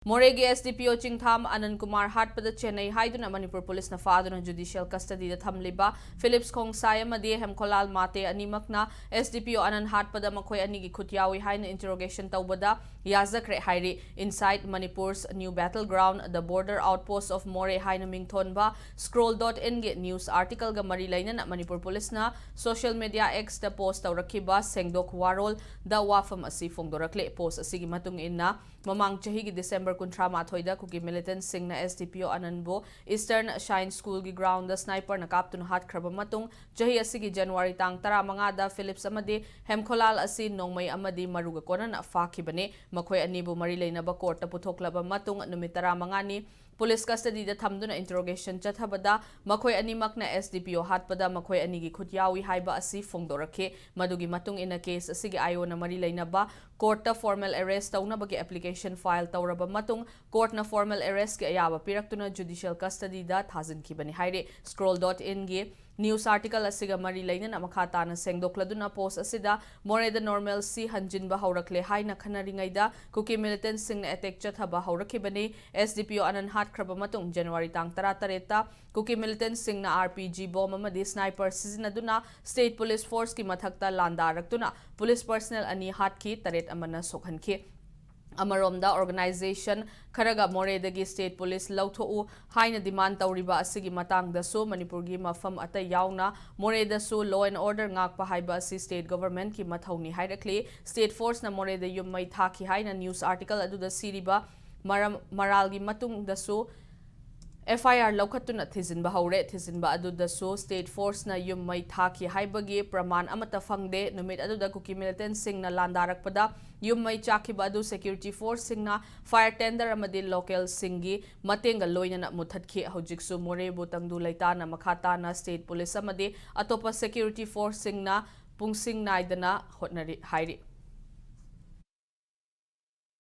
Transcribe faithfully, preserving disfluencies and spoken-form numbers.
ꯃꯣꯔꯦꯒꯤ S D P O ꯆꯤꯡꯊꯥꯝ ꯑꯅꯟ Kumar ꯍꯥꯠꯄꯗ ꯆꯦꯟꯅꯩ ꯍꯥꯏꯗꯨꯅ ꯃꯅꯤꯄꯨꯔ ꯄꯨꯂꯤꯁꯅ ꯐꯥꯗꯨꯅ ꯖꯨꯗꯤꯁꯤꯌꯦꯜ ꯀꯁꯇꯗꯤꯗ ꯊꯝꯂꯤꯕ ꯐꯤꯂꯤꯞꯁ ꯈꯣꯡꯁꯥꯏ ꯑꯃꯗꯤ ꯍꯦꯝꯈꯣꯂꯥꯜ ꯃꯥꯇꯦ ꯑꯅꯤꯃꯛꯅ S D P O ꯑꯅꯟ ꯍꯥꯠꯄꯗ ꯃꯈꯣꯏ ꯑꯅꯤꯒꯤ ꯈꯨꯠ ꯌꯥꯎꯏ ꯍꯥꯏꯅ ꯏꯟꯇꯔꯣꯒꯦꯁꯟ ꯇꯧꯕꯗ ꯌꯥꯖꯈ꯭ꯔꯦ ꯍꯥꯏꯔꯤ꯫ Inside Manipure's New Battleground, The Border Outpost of More ꯍꯥꯏꯅ ꯃꯤꯡꯊꯣꯟꯕ Scroll dot inꯒꯤ ꯅ꯭ꯌꯨꯁ ꯑꯥꯔꯇꯤꯀꯜꯒ ꯃꯔꯤ ꯂꯩꯅꯅ ꯃꯅꯤꯄꯨꯔ ꯄꯨꯂꯤꯁꯅ ꯁꯣꯁꯤꯌꯦꯜ ꯃꯤꯗꯤꯌꯥ Xꯇ ꯄꯣꯁ ꯇꯧꯔꯛꯈꯤꯕ ꯁꯦꯡꯗꯣꯛ ꯋꯥꯔꯣꯜꯗ ꯋꯥꯐꯝ ꯑꯁꯤ ꯐꯣꯡꯗꯣꯔꯛꯂꯦ꯫ ꯄꯣꯁ ꯑꯁꯤꯒꯤ ꯃꯇꯨꯡ ꯏꯟꯅ, ꯃꯃꯥꯡ ꯆꯍꯤꯒꯤ ꯗꯤꯁꯦꯝꯕꯔ ꯀꯨꯟꯊ꯭ꯔꯥ ꯃꯥꯊꯣꯏꯗ ꯀꯨꯀꯤ ꯃꯤꯂꯤꯇꯦꯟꯠꯁꯤꯡꯅ S D P O ꯑꯅꯟꯕꯨ Eastern Shine Schoolꯒꯤ groundꯗ sniperꯅ ꯀꯥꯞꯇꯨꯅ ꯍꯥꯠꯈ꯭ꯔꯕ ꯃꯇꯨꯡ, ꯆꯍꯤ ꯑꯁꯤꯒꯤ ꯖꯅꯋꯥꯔꯤ ꯇꯥꯡ ꯇꯔꯥꯃꯉꯥꯗ ꯐꯤꯂꯤꯞꯁ ꯑꯃꯗꯤ ꯍꯦꯝꯈꯣꯂꯥꯜ ꯑꯁꯤ ꯅꯣꯡꯃꯩ ꯑꯃꯗꯤ ꯃꯔꯨꯒ ꯀꯣꯟꯅꯅ ꯐꯥꯈꯤꯕꯅꯤ꯫ ꯃꯈꯣꯏ ꯑꯅꯤꯕꯨ ꯃꯔꯤ ꯂꯩꯅꯕ ꯀꯣꯔꯠꯇ ꯄꯨꯊꯣꯛꯂꯕ ꯃꯇꯨꯡ ꯅꯨꯃꯤꯠ ꯇꯔꯥꯃꯉꯥꯅꯤ ꯄꯨꯂꯤꯁ ꯀꯁꯇꯗꯤꯗ ꯊꯝꯗꯨꯅ ꯏꯟꯇꯔꯣꯒꯦꯁꯟ ꯆꯠꯊꯕꯗ ꯃꯈꯣꯏ ꯑꯅꯤꯃꯛꯅ S D P O ꯍꯥꯠꯄꯗ ꯃꯈꯣꯏ ꯑꯅꯤꯒꯤ ꯈꯨꯠ ꯌꯥꯎꯏ ꯍꯥꯏꯕ ꯑꯁꯤ ꯐꯣꯡꯗꯣꯔꯛꯈꯤ꯫ ꯃꯗꯨꯒꯤ ꯃꯇꯨꯡ ꯏꯟꯅ ꯀꯦꯁ ꯑꯁꯤꯒꯤ ꯑꯥꯏꯑꯣꯅ ꯃꯔꯤ ꯂꯩꯅꯕ ꯀꯣꯔꯠꯇ ꯐꯣꯔꯃꯦꯜ ꯑꯦꯔꯦꯁ ꯇꯧꯅꯕꯒꯤ ꯑꯦꯄ꯭ꯂꯤꯀꯦꯁꯟ ꯐꯥꯏꯜ ꯇꯧꯔꯕ ꯃꯇꯨꯡ ꯀꯣꯔꯠꯅ ꯐꯣꯔꯃꯦꯜ ꯑꯦꯔꯦꯁꯀꯤ ꯑꯌꯥꯕ ꯄꯤꯔꯛꯇꯨꯅ ꯖꯨꯗꯤꯁꯤꯌꯦꯜ ꯀꯁꯇꯗꯤꯗ ꯊꯥꯖꯤꯟꯈꯤꯕꯅꯤ ꯍꯥꯏꯔꯤ꯫ Scroll dot inꯒꯤ ꯅ꯭ꯌꯨꯁ ꯑꯥꯔꯇꯤꯀꯜ ꯑꯁꯤꯒ ꯃꯔꯤ ꯂꯩꯅꯅ ꯃꯈꯥ ꯇꯥꯅ ꯁꯦꯡꯗꯣꯛꯂꯗꯨꯅ ꯄꯣꯁ ꯑꯁꯤꯗ ꯃꯣꯔꯦꯗ normalcy ꯍꯟꯖꯤꯟꯕ ꯍꯧꯔꯛꯂꯦ ꯍꯥꯏꯅ ꯈꯟꯅꯔꯤꯉꯩꯗ ꯀꯨꯀꯤ ꯃꯤꯂꯤꯇꯦꯟꯠꯁꯤꯡꯅ ꯑꯦꯇꯦꯛ ꯆꯠꯊꯕ ꯍꯧꯔꯛꯈꯤꯕꯅꯤ꯫ S D P O ꯑꯅꯟ ꯍꯥꯠꯈ꯭ꯔꯕ ꯃꯇꯨꯡ ꯖꯅꯋꯥꯔꯤ ꯇꯥꯡ ꯇꯔꯥꯇꯔꯦꯠꯇ ꯀꯨꯀꯤ ꯃꯤꯂꯤꯇꯦꯟꯠꯁꯤꯡꯅ R P G ꯕꯣꯝ ꯑꯃꯗꯤ ꯁ꯭ꯅꯥꯏꯄꯔ ꯁꯤꯖꯤꯟꯅꯗꯨꯅ ꯁ꯭ꯇꯦꯠ ꯄꯨꯂꯤꯁ ꯐꯣꯔꯁꯀꯤ ꯃꯊꯛꯇ ꯂꯥꯟꯗꯥꯔꯛꯇꯨꯅ ꯄꯨꯂꯤꯁ ꯄꯔꯁꯅꯦꯜ ꯑꯅꯤ ꯍꯥꯠꯈꯤ, ꯇꯔꯦꯠ ꯑꯃꯅ ꯁꯣꯛꯍꯟꯈꯤ꯫ ꯑꯃꯔꯣꯝꯗ, ꯑꯣꯔꯒꯅꯥꯏꯖꯦꯁꯟ ꯈꯔꯒ ꯃꯣꯔꯦꯗꯒꯤ ꯁ꯭ꯇꯦꯠ ꯄꯨꯂꯤꯁ ꯂꯧꯊꯣꯛꯎ ꯍꯥꯏꯅ ꯗꯤꯃꯥꯟ ꯇꯧꯔꯤꯕ ꯑꯁꯤꯒꯤ ꯃꯇꯥꯡꯗꯁꯨ ꯃꯅꯤꯄꯨꯔꯒꯤ ꯃꯐꯝ ꯑꯇꯩ ꯌꯥꯎꯅ ꯃꯣꯔꯦꯗꯁꯨ law and order ꯉꯥꯛꯄ ꯍꯥꯏꯕ ꯑꯁꯤ ꯁ꯭ꯇꯦꯠ ꯒꯚꯔꯟꯃꯦꯟꯠꯀꯤ ꯃꯊꯧꯅꯤ ꯍꯥꯏꯔꯛꯂꯤ꯫ ꯁ꯭ꯇꯦꯠ ꯐꯣꯔꯁꯅ ꯃꯣꯔꯦꯗ ꯌꯨꯝ ꯃꯩ ꯊꯥꯈꯤ ꯍꯥꯏꯅ ꯅ꯭ꯌꯨꯁ ꯑꯥꯔꯇꯤꯀꯜ ꯑꯗꯨꯗ ꯁꯤꯔꯤꯕ ꯃꯔꯝ, ꯃꯔꯥꯜꯒꯤ ꯃꯇꯨꯡꯗꯁꯨ F I R ꯂꯧꯈꯠꯇꯨꯅ ꯊꯤꯖꯤꯟꯕ ꯍꯧꯔꯦ꯫ ꯊꯤꯖꯤꯟꯕ ꯑꯗꯨꯗꯁꯨ ꯁ꯭ꯇꯦꯠ ꯐꯣꯔꯁꯅ ꯌꯨꯝ ꯃꯩ ꯊꯥꯈꯤ ꯍꯥꯏꯕꯒꯤ ꯄ꯭ꯔꯃꯥꯟ ꯑꯃꯠꯇ ꯐꯪꯗꯦ꯫ ꯅꯨꯃꯤꯠ ꯑꯗꯨꯗ ꯀꯨꯀꯤ ꯃꯤꯂꯤꯇꯦꯟꯠꯁꯤꯡꯅ ꯂꯥꯟꯗꯥꯔꯛꯄꯗ ꯌꯨꯝ ꯃꯩ ꯆꯥꯛꯈꯤꯕ ꯑꯗꯨ ꯁꯦꯀ꯭ꯌꯨꯔꯤꯇꯤ ꯐꯣꯔꯁꯁꯤꯡꯅ ꯐꯥꯌꯔ ꯇꯦꯟꯗꯔ ꯑꯃꯗꯤ ꯂꯣꯀꯦꯜꯁꯤꯡꯒꯤ ꯃꯇꯦꯡꯒ ꯂꯣꯏꯅꯅ ꯃꯨꯠꯊꯠꯈꯤ꯫ ꯍꯧꯖꯤꯛꯁꯨ ꯃꯣꯔꯦꯕꯨ ꯇꯪꯗꯨ ꯂꯩꯇꯥꯅ ꯃꯈꯥ ꯇꯥꯅ ꯁ꯭ꯇꯦꯠ ꯄꯨꯂꯤꯁ ꯑꯃꯗꯤ ꯑꯇꯣꯞꯄ ꯁꯦꯀ꯭ꯌꯨꯔꯤꯇꯤ ꯐꯣꯔꯁꯁꯤꯡꯅ ꯄꯨꯡꯁꯤꯡ ꯅꯥꯏꯗꯅ ꯍꯣꯠꯅꯔꯤ ꯍꯥꯏꯔꯤ꯫